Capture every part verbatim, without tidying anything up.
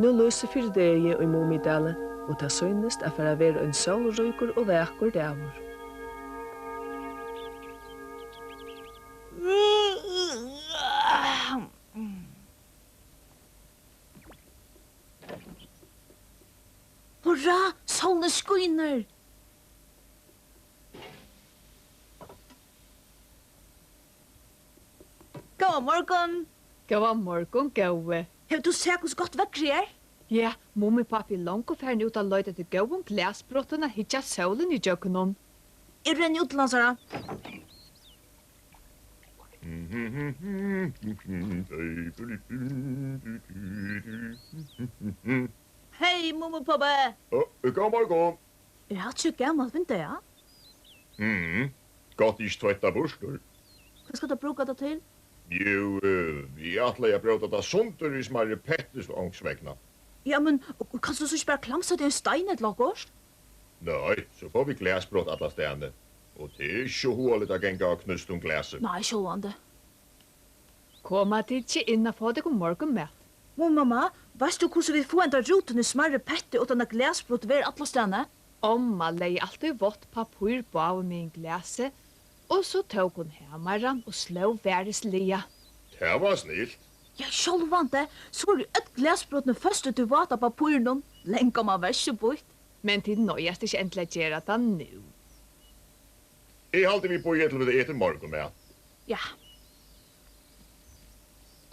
Nú lýsir fyri degi í Mumidali, og tað sýnist at fara at vera ein sólríkur og vakur dagur. Hurra, sólin skínur! Góðan morgun. Góðan morgun, góði. Hevur tú sæð, hvussu gott veðrið er? Ja, Mumipápi er longu farin út at leita eftir góðum glasbrotum at hyggja sólini ígjøgnum. Eg renni út til hansara. Hey, Mumipápi! Ó, góðan morgun. Er hatta ikki gamalt vindeyga? Mhm. Gott, eg ikki tveitti tað burtur. Hvat skal tú brúka tað til? Jú, eh, eg ætlaði at bróta tað sundur í smærri petti, so ongs vegna. Ja, men, og, og kanst tú so ikki bara klamsa teg ein stein ella okkurt? Nei, so fáa vit glasbrot allastaðni. Og tað er ikki so hugaligt at ganga á knústum glasi. Nei, sjálvandi. Koma tit ikki inn at fáa tykkum morgunmat? Mumimamma, veitst tú, hvussu vit fáa henda rútin í smærri petti, uttan at glasbrot verða allastaðni? Omma legði altíð vátt pappír báðumegin glasið, og so tók hon hamaran og sló varisliga. Tað var snilt. Ja, sjálvandi, so eru øll glasbrotini føst í tí váta pappírinum. Langomma, veitst tú, býtt. Men tit noyðast ikki endiliga at gera tað nú. Eg haldi, vit bíða til vit eta morgunmat. Ja.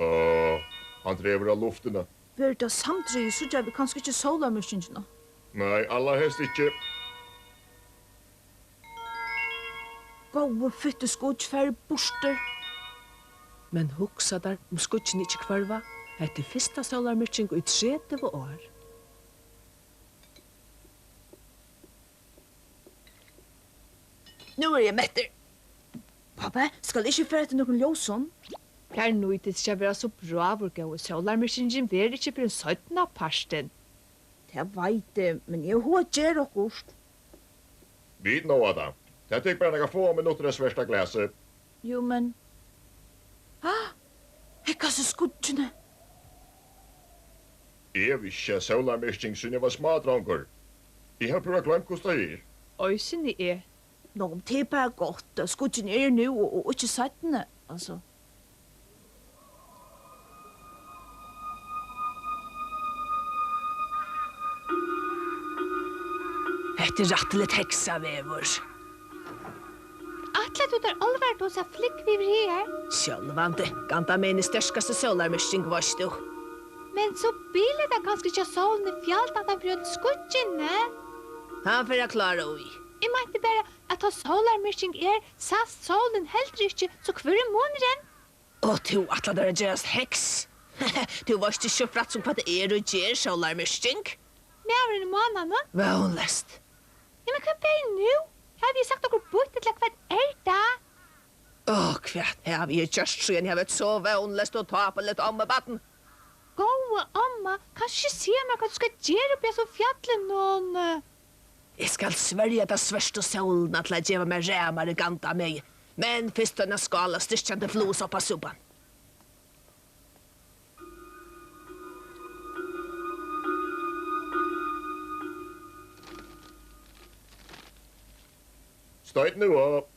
Øh, hann dregur á luftina. Verður tað samdrigið, síggja vit kanska ikki sólarmyrkingina. Nei, allarhelst ikki. Góðu fittu skýggj, farið burtur. Men hugsa tær, um skýggini ikki hvørva. Hetta er fyrsta sólarmyrking í tretivu ár. Nú eri eg mettur. Pápi, skal eg ikki fara eftir nøkrum ljósum? Tað nýtist ikki at vera so bráður, góði. Sólarmyrkingin verður ikki fyrr enn seinnapartin. Tað veit eg, men eg havi hug at gera okkurt. Vit náa tað. Tað tekur bara nakrar fáar minuttir at sverta glasið. Jú, men, ah, hygg, hasi skýggini. Eg visti ikki, at sólarmyrking, síðan eg var smádrongur. Eg havi púra gloymt, hvussu tað er. Eisini eg. Nú, tað er bara gott, at skýggini eru nú og, og ikki seinni, altso. Hetta er rættiliga heksaveður. Ætlar tú tær álvara, tú sá flúgva yvir her? Sjálvandi, Gandamegin er sterkasta sólarmyrking, veitst tú. Men so bilar tað kanska ikki, at sólin er fjald aftan fyri øll skýggini? Hann fer at klára í. Eg meinti bara, at tá sólarmyrking er, sæst sólin heldur ikki, so hvør er munurin? Og tú ætlar tær at gerast heks? Tú veitst ikki so frægt sum hvat tað er og ger sólarmyrking. Maðurin í mánanum? Vónleyst. Ja, men hvat ber nú? Havi eg sagt okkurt býtt, ella hvat er tað? Ó, hvat havi eg gjørt, síðan eg havi eitt so vónleyst og tápuligt ommubarn? Góða omma, kanst tú ikki siga mær, hvat tú skalt gera uppi á hasum fjallinum? Eg skal sverja ta svørtu sólina til at geva mær ramar í Gandamegi, men fyrst eina skál av styrkjandi flugusoppasúpan. Stoyt nú upp.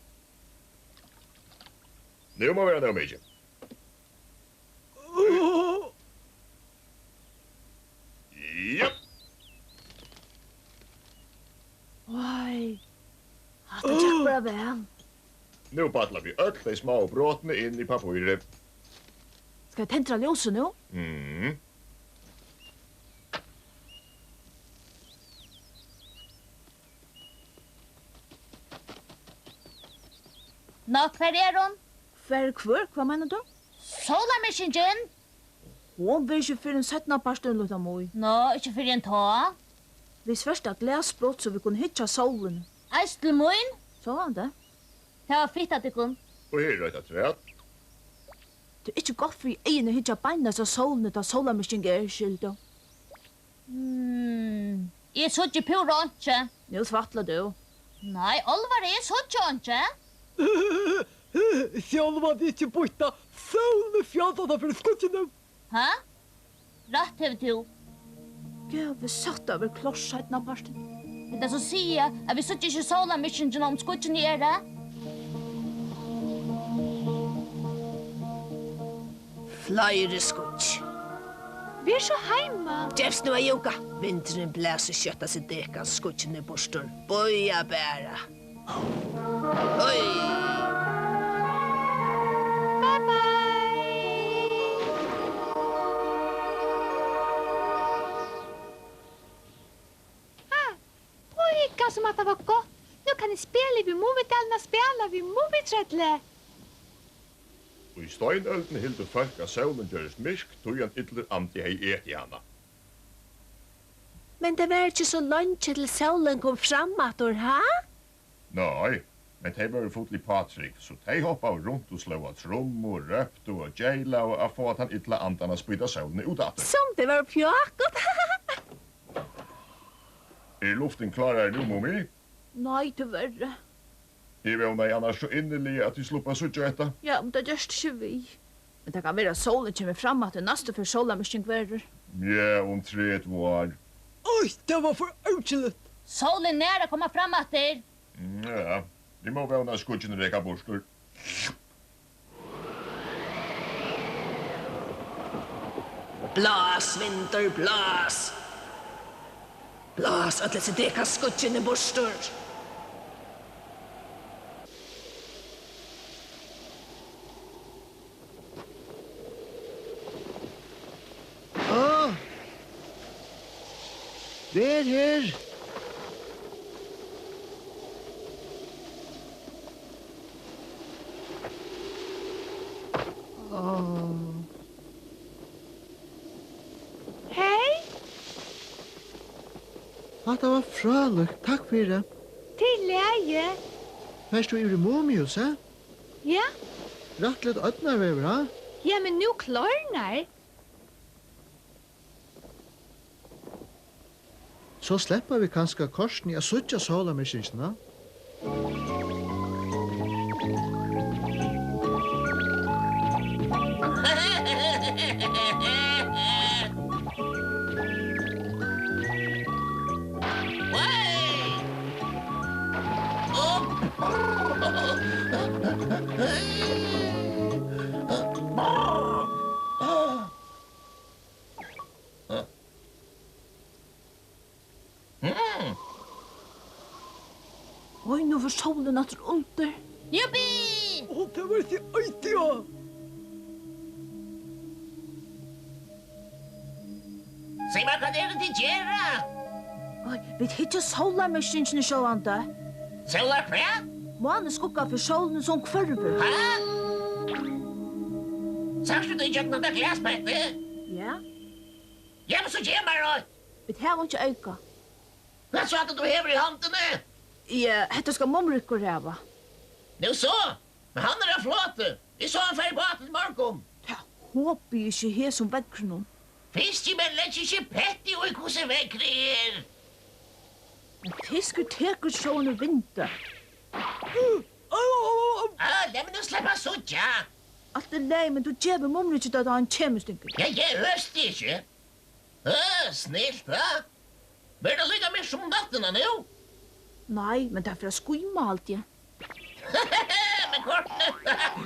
Nú má vera nóg mikið. Jep. Oj, hatta gekk bara væl. Nú balla vit øll tey smáu brotini inn í pappírið. Skal eg tendra ljósið nú? Mhm. Ná, hvar er hon? Hvar er hvør? Hvat meinar tú? Sólarmyrkingin! Hon verður ikki fyrr enn seinnapartin, Lítla Mý. Ná, ikki fyrr enn tá. Vit sverta glasbrot, so vit kunnu hyggja sólini. Eisini til mín? Sjálvandi. Tað var fitt av tykkum. Og her er eitt afturat. Tað er ikki gott fyri eyguni at hyggja beinleiðis at sólini, tá sólarmyrking er, skilur tú. Mm, eg síggi púra einki. Nú tvætlar tú. Nei, álvara, eg síggi einki. Sjálvandi ikki býtt, tá sólin er fjald aftan fyri skýggini. Ha? Rætt hevur tú. Djøvulsatt, tað verður klárt seinnapartin. Vil tað so siga, at vit síggja ikki sólarmyrkingina, um skýggini eru? Fleiri skýggj. Ver so heima. Gevst nú at júka. Vindurin blæsur skjótt hasi dekans skýggini burtur. Bíða bara. Oj. Bye bye. Ha, og hygga sum hatta var gott. Nú kann eg spæla við Mumidalin og spæla við Mumitrøllið. Í steinøldini hildu fólk, at sólin gjørdist myrk, tí ein illur andi hevði etið hana. Men tað var ikki so leingi, til sólin kom fram aftur, ha? Nei, men tey vóru full í pátrúgv, so tey hoppaðu runt og slógu á trummu, róptu og geylaðu at fáa tann illa andan at spýta sólina út aftur. Sum tey vóru pjákut! Er luftin klárari nú, Mumi? Nei, tíverri. Eg vónaði annars so inniliga, at tit sluppu at síggja hetta. Ja, men tað gerst ikki við. Men tað kann vera, at sólin kemur fram aftur, næstu ferð sólarmyrking verður. Ja, um tretivu ár. Oj, tað var for ógiliga. Sólin nær at koma fram aftur. Ja, vit mugu vóna, at skýggini reka burtur. Blás, vindur, blás. Blás øll hesi dekans skýggini burtur. Áh! Ver her! Áh. Hey! Hatta var frálíkt. Takk fyri. Tað er í lagi. Fert tú yvir í Mumihúsið? Ja. Rættiliga ódnarveður, ha? Ja, men nú klárnar. So sleppa vit kanska kortini at síggja sólarmyrkingina. Mm. Oj, nú fer sólin aftur undir. Juppi! Ó, tað var ikki eitt, ja. Sig mær, hvat er tað, tit gera? Oj, vit hyggja sólarmyrkingina sjálvandi. Sólar hvat? Mánaskugga fyri sólini sum hvørvur. Ha? Sært tú tað ígjøgnum tað glaspettið? Ja. Ja, men so ger mær eitt. Vit hava einki eyka. Hvat so er tað, tú hevur í hondini? Ja, hetta skal Mumrikur hava. Nú so, men hann er á floti. Eg sá hann fara í bátin í morgun. Tað hopi eg ikki í hesum veðrinum. Fiskimenn leggja ikki petti í, hvussu veðrið er. Men fiskur tekur sjón og vindi. Á, lat meg nú sleppa at síggja. Alt í lagi, men tú gevur Mumriki tað, tá hann kemur, Stinkur. Ja, eg hosti ikki. Á, snilt, ha? Verður tað líka myrkt sum um náttina nú? Nei, men tað fer at skýma, haldi eg. Men kortini,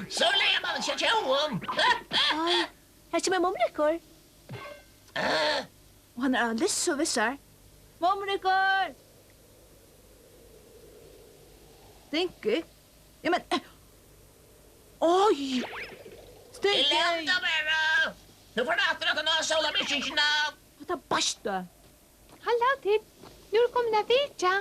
so lagar mann ikki at tjóðum. Ai, her kemur Mumrikur. Á. Og hann er á lissu við sær. Mumrikur! Stinky? Ja, men, eh, oj! Stinky! Eg lata bara! Nú fór tað aftur at ná sólarmyrkingina. Hatta basta. Halló, tit. Nú er komin at vitja.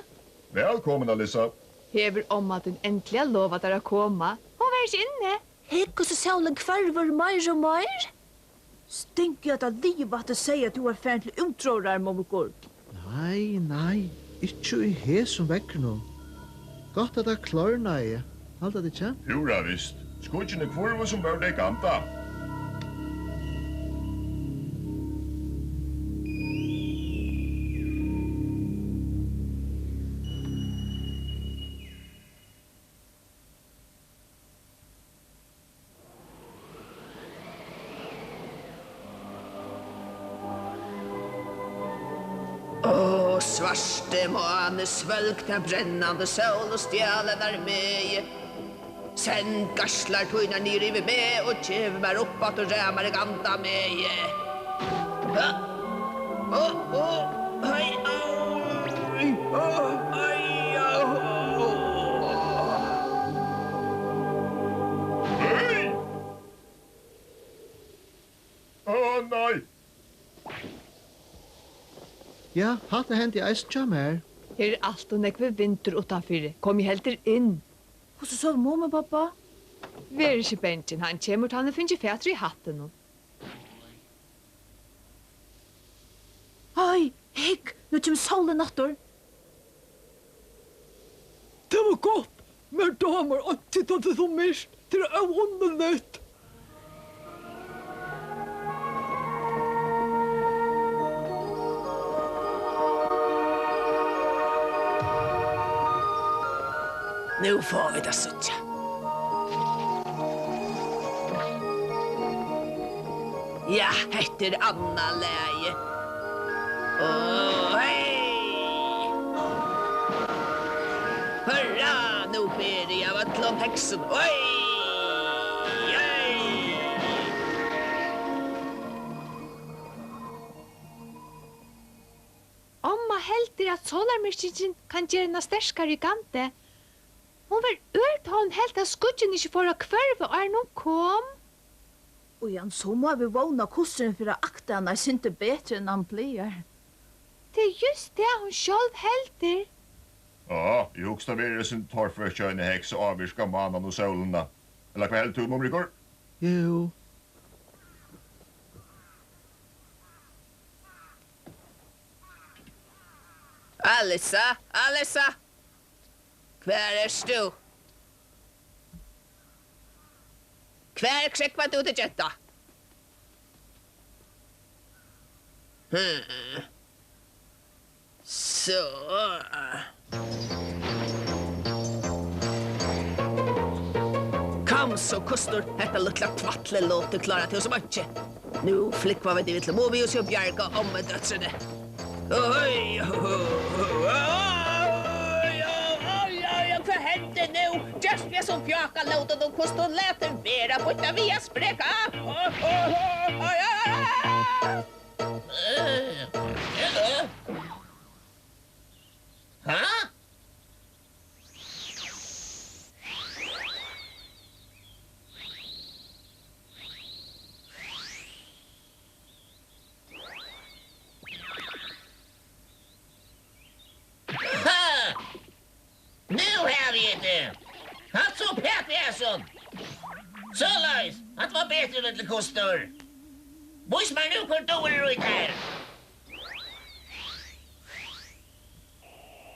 Vælkomin, Alissa. Hevur omma tín endiliga lovað tær at koma? Hon var ikki inni. Hygg, hvussu sólin hvørvur meir og meir. Stinky, at liva aftur, segði, at tú var farin til útróðrar, Mumrikur. Nei, nei, ikki í hesum veðrinum. Gott, at tað klárnaði, halda tit ikki? Púra vist. Skýggini hvørvu, sum vóru tey gandað. Og svarti máni, svølg ta brennandi sól og stjal hennar megi. Send geislar tínar niður yvir meg og gev mær upp aftur ramar eg ganda megi. Á, á, á, hei, au, á, hei, au. Hey! Á, nei! Ja, hatta hendi eisini hjá mær. Her er alt ov nógvur vindur uttanfyri. Kom eg heldur inn. Hvussu sóu Mummi og Babba? Ver ikki bangin, hann kemur, tá hann hevur fingið fatur í hattinum. Hey, hygg, nú kemur sólin aftur. Tað var gott. Mær dámar einki, tá tað er so myrkt. Tað er óunniligt. Nú fáa vit at síggja. Ja, hetta er annað lagið. Áh, hey! Hurra, nú beri eg av øllum heksum. Oj! Oj! Omma heldur, at sólarmyrkingin kann gera hana sterkari í gandi. Hon var ør, tá hon helt, at skuggin ikki fór at hvørva, áðrenn hon kom. Í ein sum má vit vóna, kusturin fer at akta hana eitt sindur betri, enn hann plagar. Tað er júst tað, hon sjálv heldur. Ja, eg hugsi, tað verður eitt sindur torført hjá eini heks at ávirka mánan og sólina. Ella hvat heldur tú, Mumrikur? Jú. Alissa, Alissa! Hvar ert tú? Hvar krógvar tú teg, genta? Hmm. So. Kom so, kustur, hetta lítla tvætlið lotið klárar tú sum einki. Nú flúgva vit yvir til Mumihusi og bjarga ommudóttrini. Oj, oj, oj, oj, hvat hendi nú? Gerst við hesum fjákalótunum, kustur, lat teg vera, býtta við at spreka. Oj, oj, oj, oj, oj, oj. Ha? Ha! Nú havi eg teg! Halt so uppat við hesum! Soleiðis, hatta var betri, lítli kustur. Vís mær nú, hvør dugir í tær.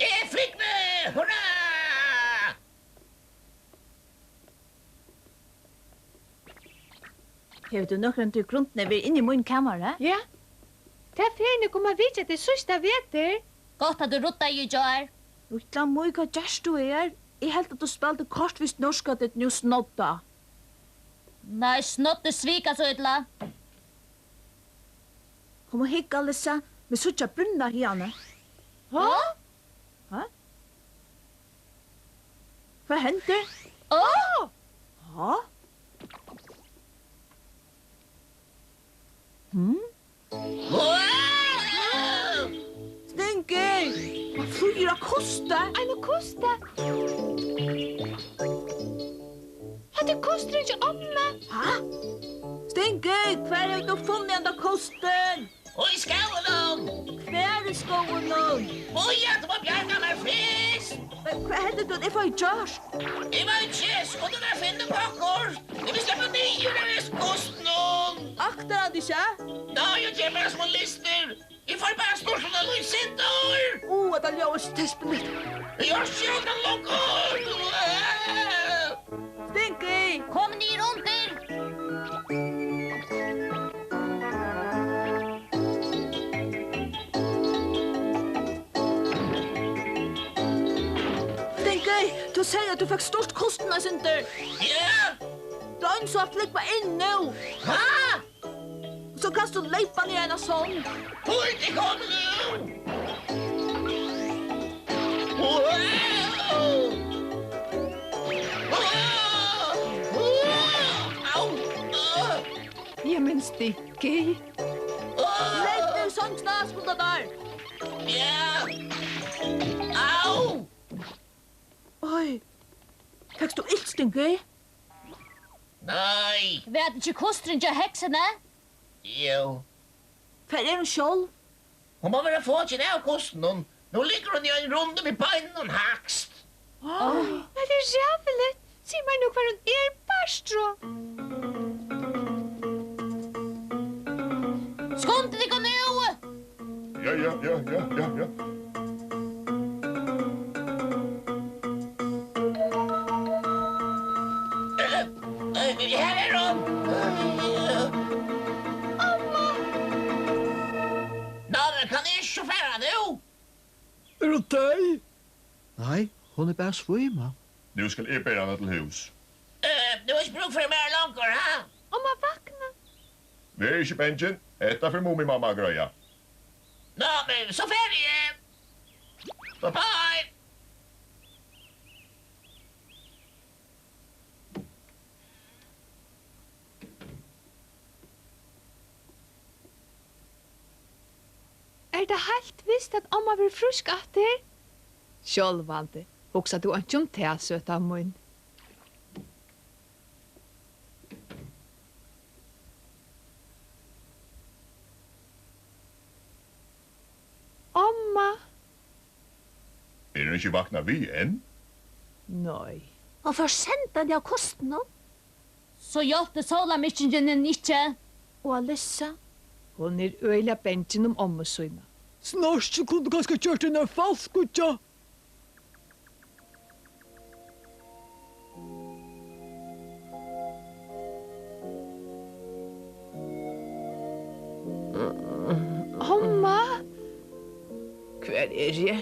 Eg flúgvi! Hurra! Hevur tú nøkrantíð í grundini verið inni í mínum kamari? Ja. Tað ferðin eg kom at vitja teg síðsta vetur. Gott, at tú ruddaði í gjár. Lítla Mý, hvat gert tú her? Eg helt, at tú spældi kort við Snorkfrøkuna og Snodda. Nei, Snoddi svík so illa. Kom og hygg, Alissa. Vit síggja brúnna hiðani. Ha? Ha? Hvat hendi? Á! Ha? Hm? Wow! Stinky! Hvat flýgur av kusti? Ein kusti? Hatta er kusturin hjá ommu. Ha? Stinky, hvar hevur tú funnið handa kustin? Og í skóginum! Hvar í skóginum? Bíða, tú má bjarga mær fyrst! Men hvat heldur tú, at eg fái gjørt? Eg veit ikki, skuldi tú finna okkurt? Eg vil sleppa niður av hesum kustinum! Aktar hann ikki? Nei, eg kemur bara sum ein lystur. Eg fái bara sturtað eitt lítið sindur. Ó, hetta ljóðar ikki tespiligt. Eg orki ikki longur. Stinky! Kom niður undir! Stinky, tú segði, at tú fekst sturt kustin eitt sindur. Ja! Royn so at flúgva inn nú. Ha? So kanst tú leypa niður eina song. Hurra, eg komi nú! Stinky. Legg teg í songina, Skuldadóttir. Ja. Au! Oj. Fekst tú ilt, Stinky? Nei. Var tað ikki kosturin hjá heksini? Jú. Hvar er hon sjálv? Hon má vera fokin av kostinum. Nú liggur hon í einum rundi við beinunum hægst. Nei, tað er ræðuligt. Sig mær nú, hvar hon er, Barstrá. Skundið tykkum nú! Ja, ja, ja, ja, ja, ja. Eh, eh, her er hon! Amma! Ná, men kann eg ikki fara nú? Er hon deyð? Nei, hon er bara svímað. Nú skal eg bera hana til hús. Eh, tú hevur ikki brúk fyri mær longur, ha? Omma, vakna. Ver ikki bangin, hetta fer Mumimamma at greiða. Ná, men so fari eg. Bye bye. Er tað heilt vist, at omma verður frísk aftur? Sjálvandi. Hugsar tú einki um tað, søta mín? Omma. Er hon ikki vaknað við enn? Nei. Hon fór sendandi av kostinum. So hjálpti sólarmyrkingin henni ikki. Og Alissa? Hon er øgiliga bangin um ommu sína. Snorkið kundi kanska gjørt henni ein falskíggja. Omma? Hvar eri eg?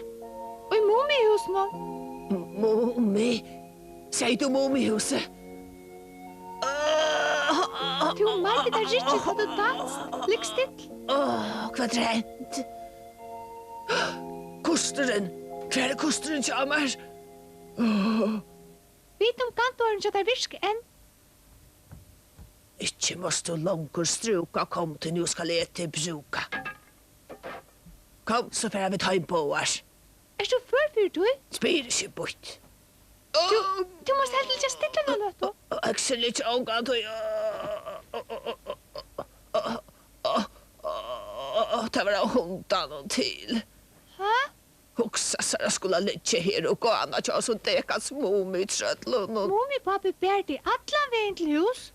Í Mumihúsinum. Mumi? Segði tú Mumihúsið? Tú meinti tað riktigt, tá tú danst. Ligg still. Áh, hvat er hent? Kosturin! Hvar er kosturin hjá mær? Vit um gandorðini hjá tær virka enn. Ikki mást tú longur strúka, kom, tí nú skal eg teg brúka. Kom, so fara vit heim báðar. Ert tú før fyri tí? Spyr ikki býtt. Tú, tú mást heldur liggja still eina løtu. Øksin liggja ongantíð. Tað var av hundanum til. Ha? Hugsa sær at skula liggja her og gána hjá so dekans Mumitrøllunum. Mumipápi ber teg allan vegin til hús.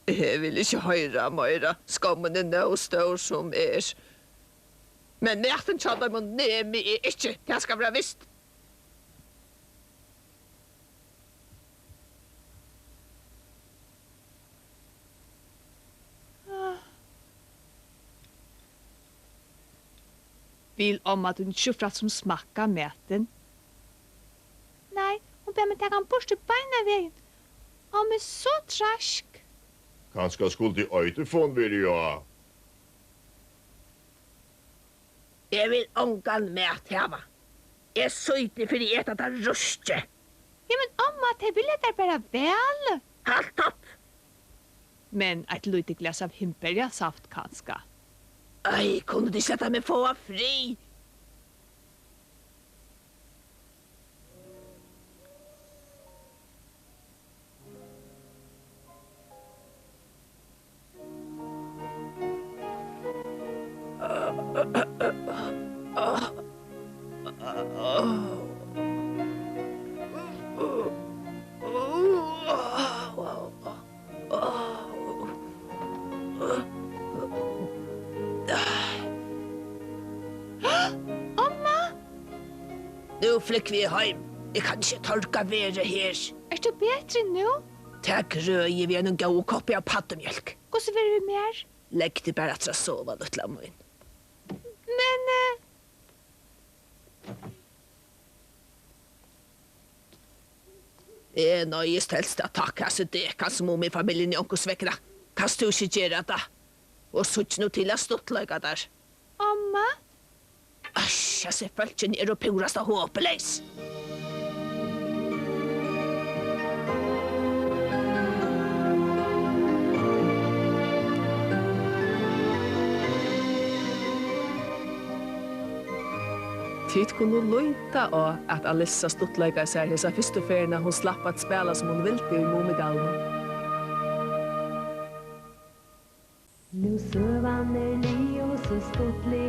Eg vil ikki hoyra meira. Skammin er nóg stór sum er. Men matin hjá teimum nemi eg ikki. Tað skal vera vist. Vil omma tín ikki frægt sum smakka matin? Nei, hon bað meg taka hann burtur beinanvegin. Omma er so treisk. Kanska skuldi Eudifon verið á. Eg vil ongan mat hava. Eg sýti fyri at eta tað ruskið. Ja, men omma, tey vilja tær bara væl. Halt upp! Men eitt lítið glas av hindberjasaft kanska. Ei, kunnu tit sleppa meg fáa frið? Omma! Nú flúgvi eg heim. Eg kann ikki torga verið her. Ert tú betri nú? Tað greiði eg við einum góðum koppi av paddumjólk. Hvussu verður við mær? Legg teg bara aftur at sova, lítla mín. Men, eh, Eg noyðist helst at takka hasi dekans Mumifamiljuni onkursvegna. Kanst tú ikki gera tað? Og síggj nú til at stuttleika tær. Omma? Æsj, hasi fólkini eru púrasta hopuleys. Tit kunnu líta á, at Alissa stuttleikaði sær hesa fyrstu ferðina, hon slapp at spæla, sum hon vildi, í Mumidalnum. Nú søgan er liðug, so stuttlig